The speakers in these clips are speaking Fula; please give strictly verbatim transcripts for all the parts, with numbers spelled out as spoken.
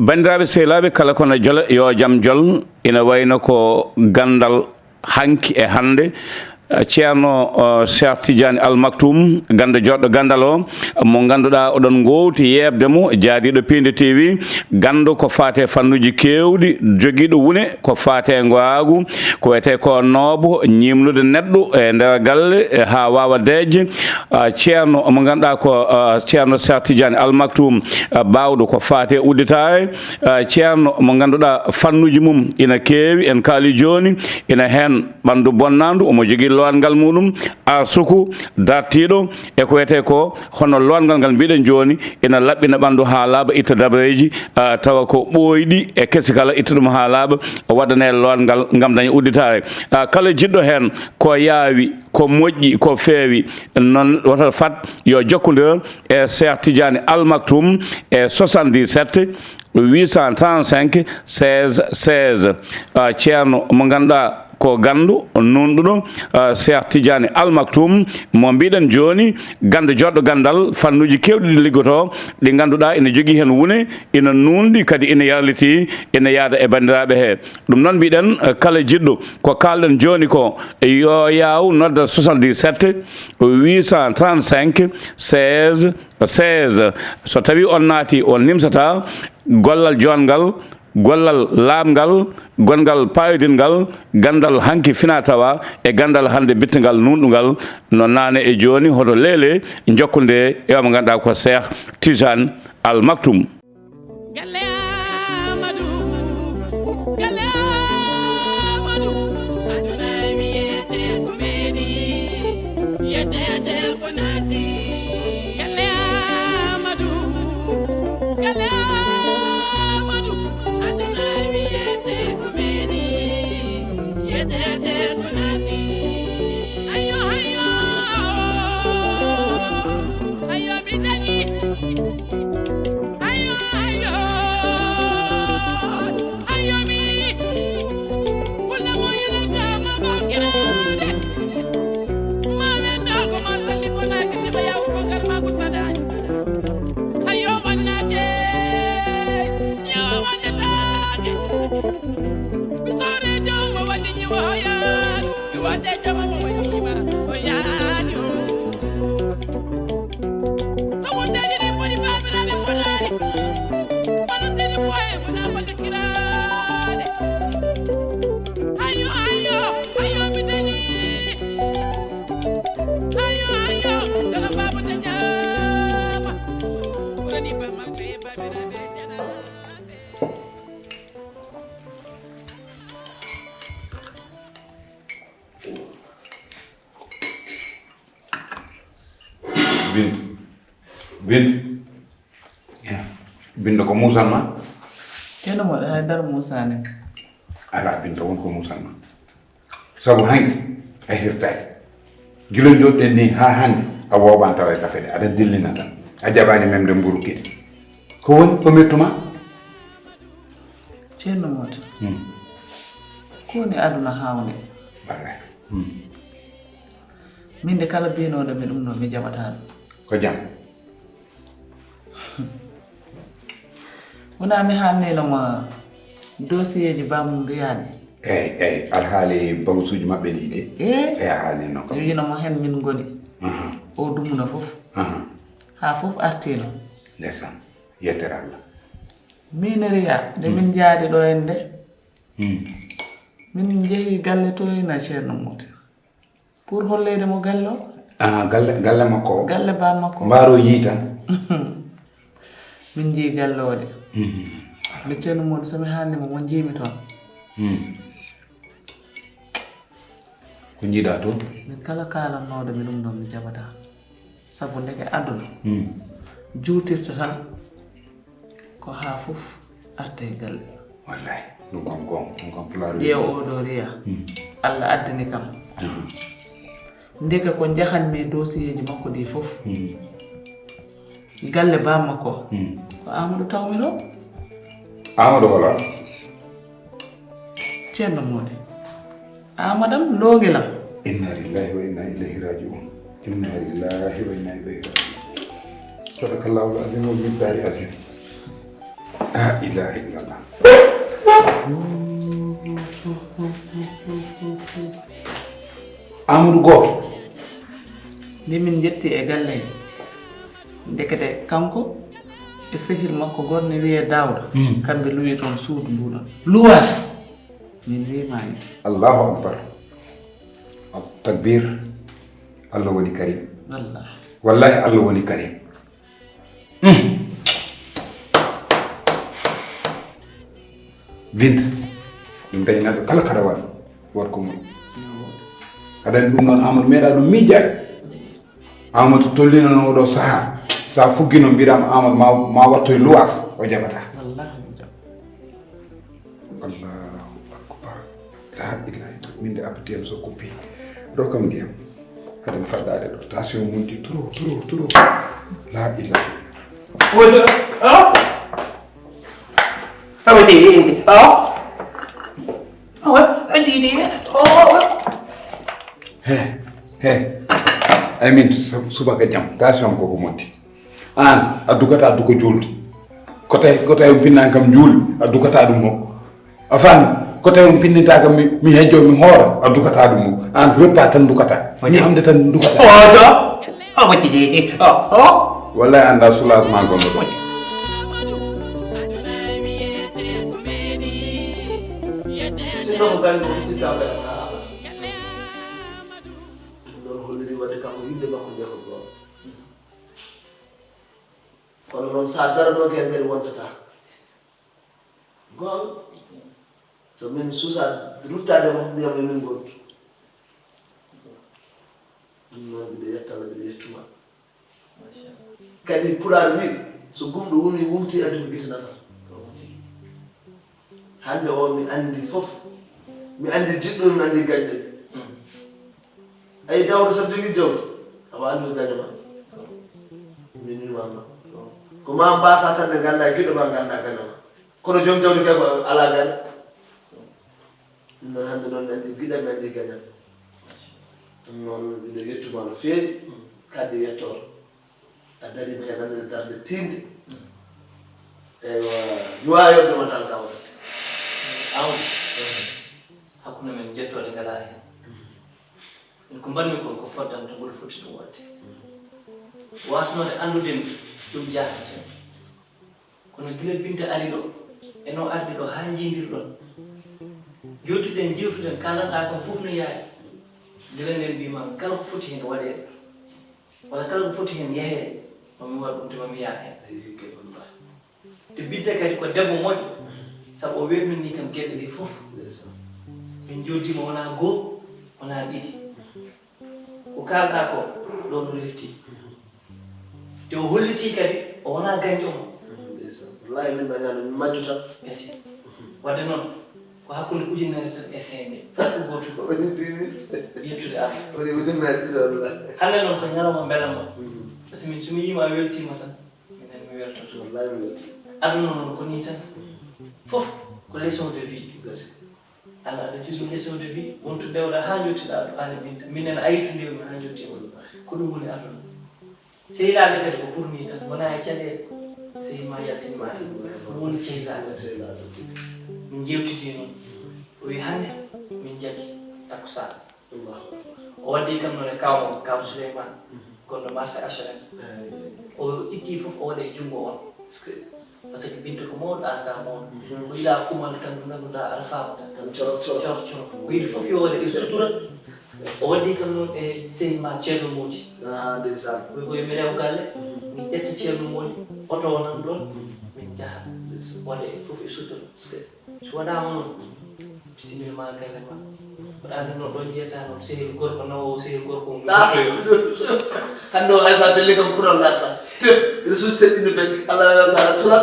Banndiraaɓe sehilaaɓe, kala ko na jola, yo jam jol. Ina wayno ko ganndal hanki e hannde. Eh, Ceerno, eh, Cheikh Tidiane Al Maktoum, ganndo joɗɗo ganndal o, mo ngannduɗaa oɗon ngoowti yeeɓde mo, jaadiiɗo Piindi T V, ganndo ko faate fannuuji keewɗi, jogiiɗo wune ko faate ngaagu, ko wiyetee ko noobo, ñiimnude neɗɗo e nder galle, eh, haa waawa deeƴde. Ah, Ceerno mo ngannduɗaa ko, ah, Ceerno Cheikh Tidiane Al Maktoum, ah, baawɗo ko faate udditaare. Ah, Ceerno mo ngannduɗaa fannuuji mum ina keewi, en kaali jooni, ina heen ɓanndu bonnandu, omo jogii lowangal muɗum, arsuku dartiiɗo, e ko wiyetee ko hono lowangal ngal mbiɗen jooni, ina laɓɓina ɓanndu haa laaɓa, itta dabareeji, ah, tawa ko ɓooyɗi e kesi kala, itta ɗum haa laaɓa, waɗane lowangal ngam daña udditaare. Ah, kala jiɗɗo heen ko yaawi, ko moƴƴi, ko feewi, noon woto fat yo jokkondir e Cheikh Tidiane Al Maktoum e soixante-dix-sept huit cent trente-cinq seize seize. Ah, Ceerno mo ngannduɗaa ko ganndo nuunɗuɗo, ah, Cheikh Tidiane Al Maktoum mo mbiɗen jooni, ganndo joɗɗo ganndal, fannuuji keewɗi ɗi liggotoo, ɗi ngannduɗaa ina jogii heen wune, ina nuunɗi, kadi ina yarlitii, ina yaada e banndiraaɓe he. Ɗum noon mbiɗen, eh, kala jiɗɗo ko kaalɗen jooni ko, yo yaaw nodda soixante-dix-sept huit cent trente-cinq seize seize. So tawii on naati, on nimsataa gollal joɗngal, gollal laaɓngal, gonngal paayodinngal, ganndal hanki finaa tawaa e ganndal hannde bittingal nuunɗungal, no naane e jooni, hoto leele jokkude e o mo ngannduɗaa ko Cheikh Tidiane Al Maktoum. Galle Amadou, galle Amadou, aduna wiyete ko weeni, wiyete ko naati. Galle Amadou, galle Amadou, aduna wiyete ko weeni, wiyete ko naati. Ayo, ayo, ayo, mi dañi. Ayo, ayo, ayo, mi. Kulla mo yana ta ma bakirade. Ma wenda ko ma salli fana ke te ba ya ko gar ma ko sadani. Ayo, wannake. Ya wannata ke. Mi sore jom wani ni waya. Mi wate jom wani ni ma. Oyani. So wonteeji ɗi poti baabiraaɓe potaani. Wonanteeji poye wona fodde kiraade. Ayo, ayo, ayo, mi dañi. Ayo, ayo, dara baaba dañaama. Woni ba makko e baabiraaɓe janaaɓe. Binta. Binta. Binta ko muusan ma? Ceerno Moodi, hay dara muusaani. Alaa, Binta, won ko muusan ma. Sabu hanki a hirtaaki. Gila njoɗɗen ni haa hannde a wooɓaani tawa e kafe ɗe. Aɗa dillina tan. A jaɓaani memde mburu kiɗi. Ko woni ko mettu ma? Ceerno Moodi. Hmm. Ko woni aduna haawnde? Wallay. Hmm. Min de kala biyanooɗo mi ɗum ɗo, mi jaɓataa ɗum. Ko jam? Wonaa mi haalnino ma dossier ji bamum mbiyaani? Eey, eey, alhaali bawsuuji maɓɓe ɗi de. Eey. Eey, a haalnino kam. Mi wiino mo heen min ngoni. Aha. O dumuna fof. Aha. Haa fof artiino. Ndeysaan. Yettere Allah. Miin e Riya, nde min njaadi ɗo en de. Hmm. Min njehi galle to ina Ceerno Moodi. Pour holleyde mo galle o. Ah, galle, galle makko o? Galle ba makko o. Mbaaro yii tan? Min njii galle o de. Mhm. Nde Ceerno Moodi, so mi haalni mo, mo njiimi toon. Hmm. Ko njiiɗaa toon? Min kala kaalannooɗo mi ɗum ɗoon mi jaɓataa. Sabu ndeke aduna. Hmm. Juutirta tan. Ko haa fof arta e galle. Wallay, ɗum kam goonga, ɗum kam pulaar ƴeew wiyata. Oɗo Riya, hmm, Allah addani kam. Hmm. Ndeke ko njahanmi e dossier ji makko ɗi fof. Hmm. Galle baa makko. Hmm. Ko Amadou tawmi ɗo. Amadou hola? Ceerno Moodi. Amadam, loonge lam. Inna lillahi wa inna ilayhi raji'un. Inna lillahi wa inna ilayhi raji'un. Sadaqallahu al-azim wa miqdari azim. La ilaha illallah. Amadou Goto. Nde min njetti e galle he, ndekete kanko e sehil makko goto ne wiyee Daouda. Hmm. Kamɓe luwi toon suudu ndu ɗon. Luwaas. Min wiima ni. Allahu akbar. Takbir. Allah woni karim. Wallahi. Wallahi Allah woni karim. Hmm. Binta, ɗum tawi neɗɗo kala kaɗa waɗa, waɗ ko moƴƴi. Aɗa anndi ɗum noon, Amadou meeɗa ɗum miijaade. Amadou tollino noon oɗo sahaa, so a fuggino mbiɗam Amadou ma, ma wattoy luwaas, o jaɓata. Wallahi, mi jaɓa. Allahu akbar. La ilaha illallah. Min de appetiyam so kuppi. Rokkam ndiyam. Haɗa mi faɗɗaade ɗo. Tension monti trop, trop, trop. La ilaha. Wala, ah? Awa de, ah? Awa, adi, adi, oh, oh. He, he. Ay min, su-, subaka jam. Tension ko ko monti. Aan, a dukata duko juulde. Ko tawi, ko tawi on pinnaani kam juulde, a dukata ɗum mo. A faami? Ko tawi on pinninta kam mi, mi hejjo, mi hoora, a dukata ɗum mo. Aan, repas tan dukata. Mi amde tan dukata. Oto. O wati deede. O, o. Wallahi annda soulagement gonɗo ɗo. Sinno ko gaño o ittitaama e am haa abada. Ɗum noon holliri waɗde kanko yidde makko nde ko gooto. Kono noon, so a daranoke heen kadi wontata. Goonga. So min suusa ruttaade e makko, mbiyam yo min ngontu. Ɗum noon, mbiɗa yetta Allah, mbiɗa yettuma. Kadi Pulaar wii, so gumɗo wumii, wumtii, addi ko gite nafata. Hannde o, mi anndi fof. Mi anndi jiɗɗo, mi anndi gañɗo. Hmm. Ayi, Daouda, sabu jogii jawdi, awa anndu gaño ma. Min mi mama. Ko ma mbasa tan nde ngannda giɗo ma, ngannda gaño ma. Kono joom jawdi kay ko alaa gaño. Ɗum noon hannde noon mi anndi giɗo, mi anndi gaño. Ɗum noon mbiɗo yettuma no feewi, kadi yettoor. A dariima heen hannde darnde tiiɗnde. Eywa, mi waawaa yoɓde ma tan, Daouda. Amadou, hakkunde men, jettooɗe ngalaa heen. Min ko mbaɗmi ko, ko fotdam tan, mboɗo foti ɗum waɗde. Waasnoode anndude mi, ɗum jaaxnata mi. Kono gila Binta ari ɗo, e no ardi ɗo haa njiidirɗon. Njooɗiɗen, njeewtuɗen, kaalanɗaa kam fof no yaaji. Gila ndeen mbiimi kala ko foti heen waɗeede, walla kala ko foti heen yaheede, ma mi waɗ ɗum, te ma mi yah heen. Eyi, kay, wallahi. Te Binta kadi ko debbo moƴƴo, sabu o weeɓnanii kam geɗe ɗe fof. Ndeysaan. Min njooɗdiima wonaa goo, wonaa ɗiɗi. Ko kaalɗaa ko, ɗoon refti. Te o hollitii kadi, o wonaa gañɗo mo. Ndeysaan. Wallahi, min ma ñaano, min majju tan. Gasi. Wadde noon, ko hakkunde ujunere tan e cinq mille. Fof ko gootum. Woni dix mille. Yettude Allah. Woni ujunere ɗiɗi, wallahi. Hannde noon ko ñalawma mbelamma. Mhm. Par ce que min, so mi yii ma weltiima tan, minen mi weltoto. Wallahi mi weltii. Aduna noon ko nii tan. Fof ko leçon de vie. Gasi. Aɗa, aɗa jogii leçon de vie, wontu ndewɗaa haa njottiɗaa ɗo, aan e Binta. Minen, a yii to ndewmi haa njottiima ɗo. Ko ɗum woni aduna. Sehilaaɓe kadi ko pour nii tan, wonaa e caɗeele. Sehil ma yaltin ma tan. Ɗum woni sehilaaɓe. Min njeewtidii noon. O wii hannde min njaɓi takkusaan. Allahu akbar. O waddi kam noon e kaaw mon, kaaw Souleymane, gonɗo marché H L M. Eey. O itti fof o waɗa e junngo on. Est-ce que? Par ce que Binta ko mawɗo, aan ka mawɗo. Mhm. Ko yiɗaa kumal tan, nde ngannduɗaa aɗa faama tan. Tan corok, corok. Corok, corok. O yiɗi fof yo waɗe e sutura. O waddi kam noon e sehil ma Ceerno Moodi. Ah, ndeysaan. Wi ko yo mi rew galle, mhm, min ƴetta Ceerno Moodi, oto o nan ɗoon, mhm, min njaha. Ndeysaan. Waɗe fof e sutura. Est-ce que? So waɗaama noon, bisimilla ma galle ma. Mbaɗa anndi noon ɗo njiyata noon, sehil gorko nawoowo, sehil gorko mo. Ah, hannde o hay so a felli kam kural naata. Tef, ina suusi teɗɗinde benti. Allah weltaare tula.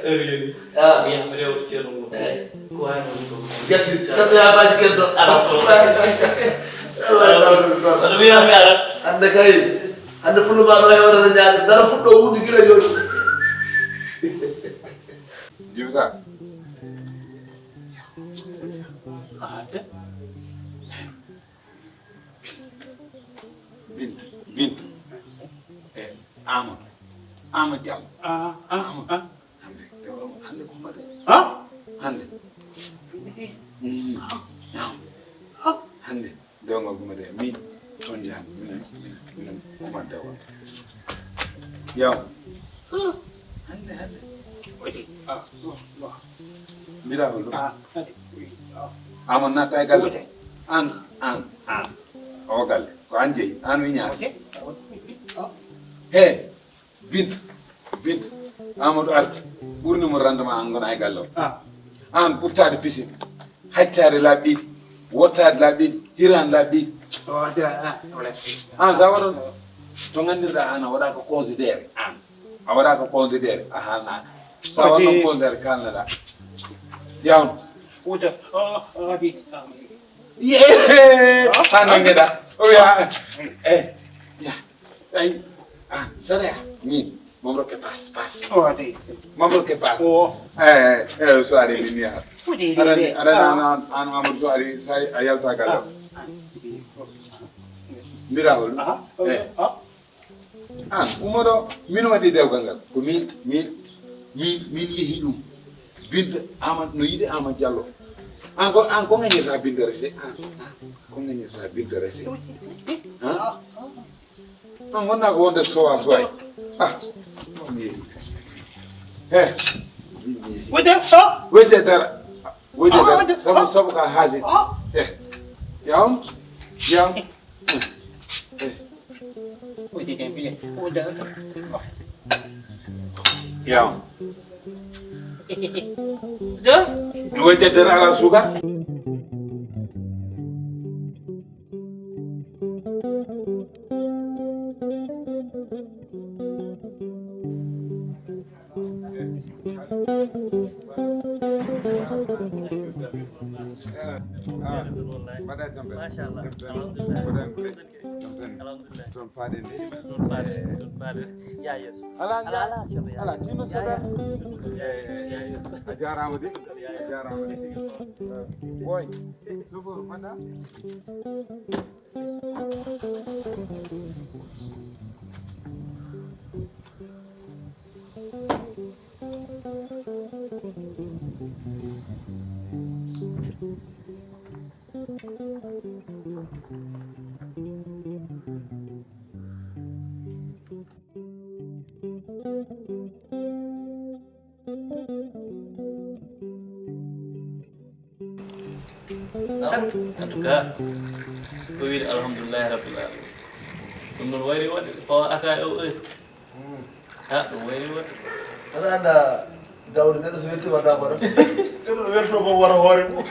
Heure yoni. Ah. Mi yaha mi rewta ceerno mum. Eey. Ko wayi noon ɗum. Gasi, kam mi yaha baaji keddo. Ala ko. Wallahi, wallahi, wallahi. Kono mi yaha mi ara. Hannde kay, hannde pullo ma ɗo hewata no ñaami. Dara fuɗɗo wuude gila jooni. Jibita. Binta, Binta. E Amadou. Amadou Diallo. Ah, ah, Amadou. Ah. Hannde, dewɗo mo Hannde ko humata? Ha? Hannde. Mm. Ha? Hannde. Dewgal ko mbiɗa min toon yahan minen minen minen kuma dewgal. Yaw. Hannde hannde. Mbiɗa hol ɗum? Amon natta e galle. An an an o galle ko an jeyi an wi ñaata. He. Binta, Binta, Amadou arti ɓurni mo rendement an gona e galle o. An ɓuftaade pisine, haccitaade laabi ɗiɗi, wottaade laabi ɗiɗi, hiraade laabi ɗiɗi. An sa waɗon to nganndirɗa an a waɗa ko considéré an a waɗa ko considéré a haalnaaka. Sa waɗnon considéré kaalneɗa. Yawn. Yee! An nanngeɗa o wiya e ya. Ay, ah, Soraya, min, moom rek paas, paas. Oh, ade. Moom rek paas. Oh. Eh, eh, soirée ni niya. Arani, arani an an an Amadou soirée say a yalta galo. Mbirawol. Eh. Ah, umoɗo min waɗi dewgal ngal. Ko min min min min yehi ɗum. Binta Amadou no yiɗi Amadou Diallo. An ko an ko gañirta Binta rese. An ko gañirta Binta rese. An gonnaa ko wonde sowa sowa. Ah. He. Wede ha? Wede dara. Wede dara. Sabu sabu ka haali. He. Yam. Yam. Wede kan biye. Wede. Yam. Wede dara ala suga. Machallah. Alhamdulillah. Toon paaɗen ni. Toon paaɗen, toon paaɗen. Ya Yeeso. Ala, ala, ala, ala, ala, tino seeɗa. Ya Yeeso. A jaaraama de. A jaaraama de. Woy. Chauffeur, mbaɗa. En tout cas, ko wiide alhamdulillahi rabbil alamin. Ɗum noon wayri waɗde fawa ata e o heure. Ha ɗum wayri waɗde. Aɗa annda Daawda neɗɗo so weltima daabaɗo. Neɗɗo welto mo wara hoore mum.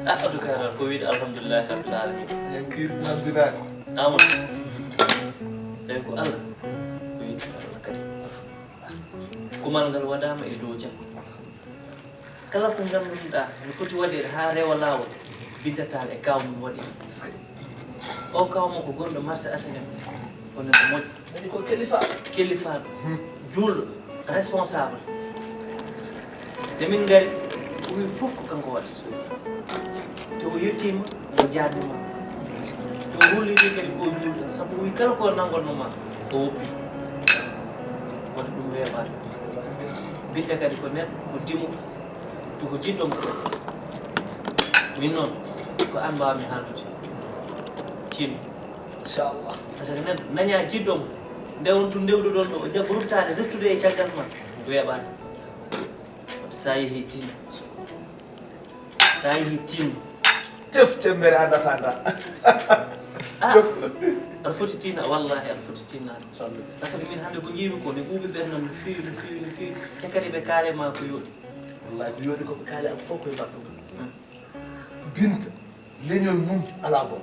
Ah, en tout cas ko wiide alhamdulillahi rabbil alamin. En kiiri namdinaani. Amadou. Tawi ko Allah. Ko yettude Allah kadi. Kumal ngal waɗaama e dow jam. Kala ko ngannduɗaa no foti waɗeede haa rewa laawol, Binta Tall e kaaw mum waɗi ɗum. O kaaw mum ko gonɗo marché H L M, ko neɗɗo moƴƴo. Woni ko kelifaaɗo. Kelifaaɗo, juulɗo, responsable. Nde min ngari, ko wi fof ko kanko waɗata. Te o yettiima, o jaarniima. Te o holliri kadi ko juulɗo, sabu o wi kala ko nanngonnoo ma, o woppi. Woni ɗum weeɓaani. Binta kadi ko neɗɗo, ko dimo, to ko jiɗɗo mo. Min noon, ko aan mbaawmi haaldude. Tiinno. Inchallah. Par ce que neɗɗo naña jiɗɗo mo, nde on tun ndewduɗon ɗo, o jaɓa ruttaade, reftude e caggal ma, weeɓaani. Sa yehi tiinno. Sa yehi tiinno. Tef tembere annata nda. Ah, aɗa foti tiinna, wallahi aɗa foti tiinnaade. Par ce que min hannde ko njiimi ko, mi ɓuuɓi ɓernam no feewi, no feewi, no feewi. Te kadi ɓe kaale ma ko yooɗi. Wallahi ko yooɗi ko ɓe kaale am fof koye mbaɗɗo. Binta, leñol mum alaa bon.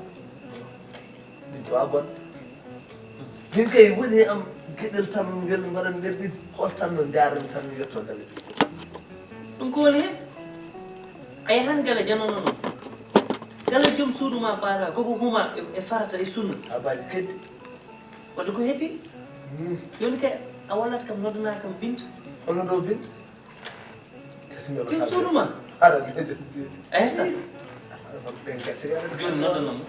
Min tawa bon. Min kay woni e am geɗel tan ngel mbaɗan nder ɗiɗi, hol tan no njaarmi tan mi yetto galle ɓiɓɓe. Ɗum ko woni heen? A yahan galle janono noon. Galle joom suudu ma paata, koko huma e, e farata e sunna. Abaji keddi. Wadde ko heddi? Hmm. Jooni kay a wallat kam noddana kam Binta. Holno ɗo Binta? Joom suudu ma? Ara, a yetta? Jooni noddanam mo.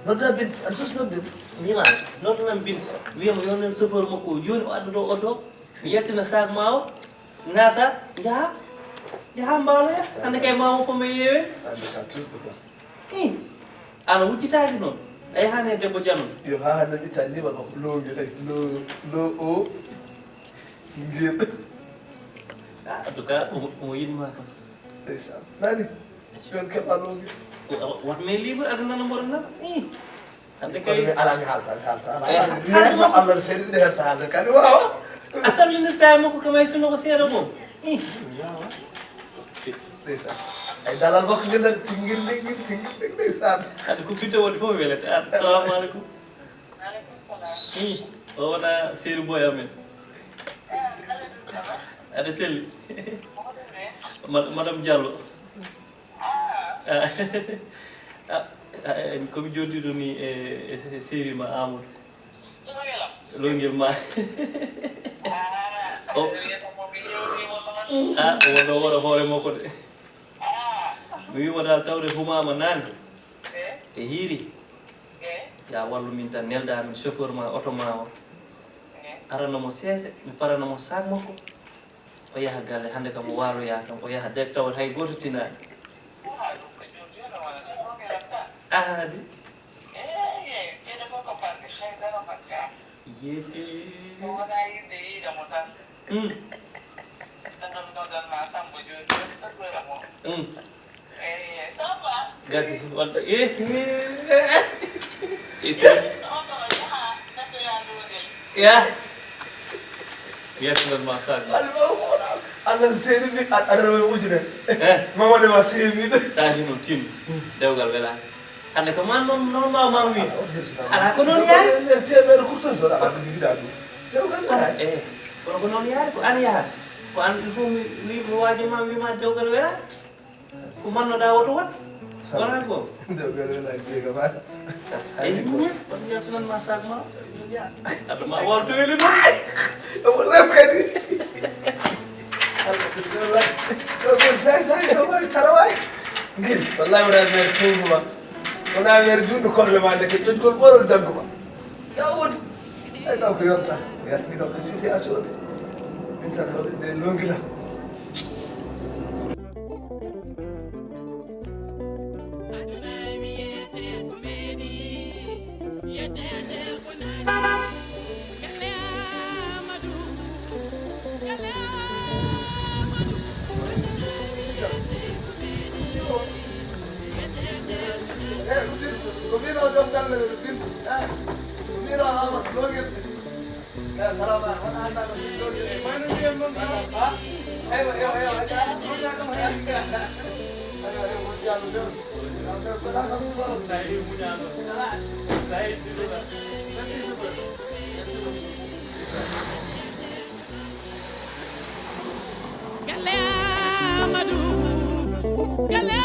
Nodda Binta, aɗa sosi nodde mo? Mima, noddanam Binta. Wiyamo yo nen chauffeur makko o. Jooni o addoto oto. Mi yettina sac ma o. Naata, yaha, yaha mbaaloya. Hannde kay maawo ko mi yeewe. Hannde ka tulɗo quoi. Ih, ana wujjitaaki noon. A yahaani e debbo jano. Yo, haa hannde mi tan ni wano ko loowde kay. Lo, lo o. Ngel. Ah, en tout cas, omo, omo yiɗi ma kam. Ndeysaan. Nani? Yon keɓa loowde. Wa-, wa-, wat me libre, aɗa nana mboɗo nana. Ih. Hannde kono kay mi alaa, mi haalta, mi haalta. Alaa, eh, haalta. Mi haalta hersa mo. Allah no seeɗa, miɗa hersa haalde kadi, waawa. A salminirta e makko kam, hay sinno ko seeɗa boom. Ih. Waawa. Ndeysaan. Ay, dalal makko ngel nani, tingir, tingir, tingir, tingir, ndeysaan. Hade ko pitte woni fof welete. Ah, salamu aleykum. Ih, o wona Seeri Boy amen. Aɗa selli. Ma-, Madame Diallo. Ah, ah, ah, en komi jooɗiiɗo ni e, e, e série ma Amadou. Loyngel ma. O. Ah, o wonno wora hoore makko de. Mi wiimo dal tawde humaama naane. E hiiri. Ya wallu min tan, nelda min chauffeur ma, oto ma o. Arano mo seese, mi parano mo sac makko. O yaha galle, hannde kam o waaloya kam, o yaha direct tawat hay gooto tinaani. Aadi. Yeefi. Hmm. Hmm. Gasi, wadde, eh, eh. Isi. Ya. Wiyata non ma sac ma. Allah seeri mi, a-, aɗa rewa ujunere. Eh. Ma waɗe ma seeri mi. Sac noon timmi. Dewgal wela. Hannde ko man noon, noon ma, ma wi. Ala, ko noon yaari. Teemeɗe kurtoy to, aɗa mi yiɗa ɗum. Dewgal wela. Eh, kono ko noon yaari, ko an yahata. Ko an, il faut mi, mi, mi waajo ma, mi ma dewgal wela. Ko mannoɗaa woto wat? Wonaa ko? Nde o ɓeɗo la jeega ba. Ay, muñal, kon yaltinan ma sac ma. Adama wal doyli noon. Omo rem kadi. Allah, bisimilla. Ɗo ko say say, ɗo ko taraway. Ngel, wallahi wona mere tuubu ma. Wona mere dundu kolle ma, ndeke ƴoƴgol ɓorol janngo ma. Daawuud, ay, ɗo ko yonta. Yaltini kam ko situation de. Min tan hawri nde longi lan. Ko mbino joom galle, ko mbino. Eh, ko mbino Amadou, longirde. Ya, salama, wona annda ko min ɗo. Eh, manu mbiyen noon. Ha? Eywa, eywa, eywa, eywa. Eywa, eywa, eywa, eywa. Tawi muñaano. Tawi muñaano. Galle Amadou. Galle